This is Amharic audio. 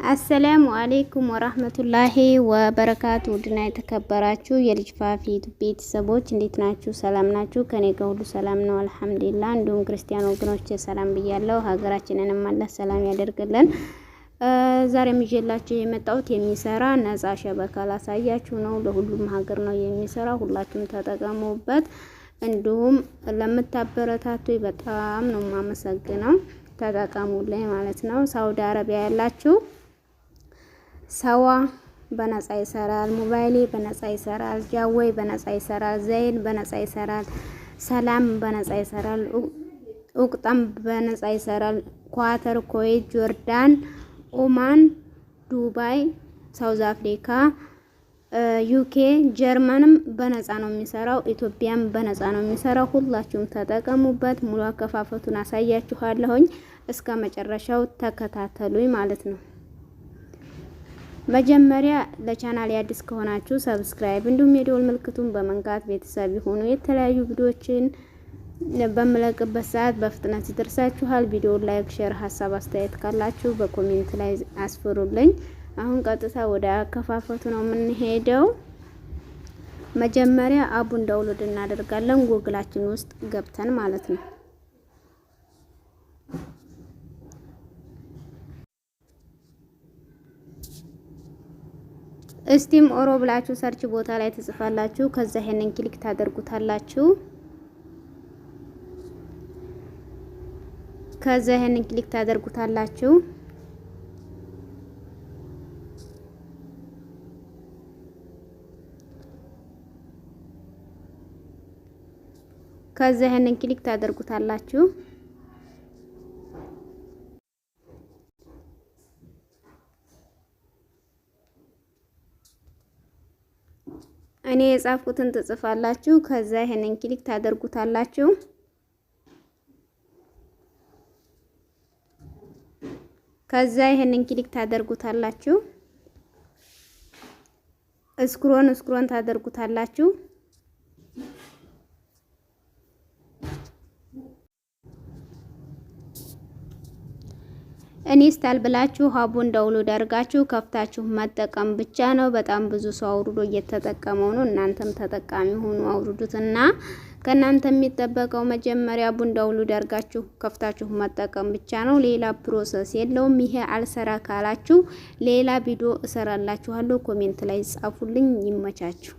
السلام عليكم ورحمة الله وبركاته። ውድና የተከበራችሁ የልጅ ፋፊ ቤተሰቦች እንዴት ናችሁ? ሰላም ናችሁ? ከኔ ጋር ሁሉ ሰላም ነው الحمد لله። እንዲሁም ክርስቲያን ወገኖች ሰላም ብያለሁ። ሀገራችንንም አላህ ሰላም ያደርግልን። ዛሬም ይዤላችሁ የመጣሁት የሚሰራ ነጻ شبكة ላሳያችሁ ነው። ለሁሉም ሀገር ነው የሚሰራ። ሁላችሁም ተጠቀሙበት። እንዲሁም ለምታበረታቱ በጣም ነው የማመሰግነው። ተጠቀሙልኝ ማለት ነው። ሳውዲ አረቢያ ያላችሁ ሰዋ በነጻ ይሰራል። ሞባይሌ በነጻ ይሰራል። ጃወይ በነጻ ይሰራል። ዘይን በነጻ ይሰራል። ሰላም በነጻ ይሰራል። ኡቅጣም በነጻ ይሰራል። ኳተር፣ ኩዌት፣ ጆርዳን፣ ኦማን፣ ዱባይ፣ ሳውዝ አፍሪካ፣ ዩኬ፣ ጀርመንም በነጻ ነው የሚሰራው። ኢትዮጵያም በነጻ ነው የሚሰራው። ሁላችሁም ተጠቀሙበት። ሙሉ አከፋፈቱን አሳያችኋለሁኝ። እስከ መጨረሻው ተከታተሉኝ ማለት ነው። መጀመሪያ ለቻናል አዲስ ከሆናችሁ subscribe እንዲሁም የደወል ምልክቱን በመንካት ቤተሰብ ይሁኑ። የተለያዩ ቪዲዮዎችን በምለቅበት ሰዓት በፍጥነት ይደርሳችኋል። ቪዲዮ like፣ share፣ ሀሳብ አስተያየት ካላችሁ በ comment ላይ አስፍሩልኝ። አሁን ቀጥታ ወደ አከፋፈቱ ነው የምንሄደው። መጀመሪያ app ኡን download እናደርጋለን ጎግላችን ውስጥ ገብተን ማለት ነው። እስቲም ኦሮ ብላችሁ search ቦታ ላይ ትጽፋላችሁ። ከዛ ይሄንን click ታደርጉታላችሁ። ከዛ ይሄንን click ታደርጉታላችሁ። ከዛ ይሄንን click ታደርጉታላችሁ። እኔ የጻፍኩትን ትጽፋላችሁ። ከዛ ይሄንን click ታደርጉታላችሁ። ከዛ ይሄንን click ታደርጉታላችሁ። scroll scroll ታደርጉታላችሁ። Install ብላችሁ app ኡን download አድርጋችሁ ከፍታችሁ መጠቀም ብቻ ነው። በጣም ብዙ ሰው አውርዶ እየተጠቀመው ነው። እናንተም ተጠቃሚ ሁኑ፣ አውርዱትና ከእናንተ የሚጠበቀው መጀመሪያ app ኡን download አድርጋችሁ ከፍታችሁ መጠቀም ብቻ ነው። ሌላ process የለውም። ይሄ አልሰራ ካላችሁ ሌላ ቪዲዮ እሰራላችኋለሁ። Comment ላይ ጻፉልኝ። ይመቻችሁ።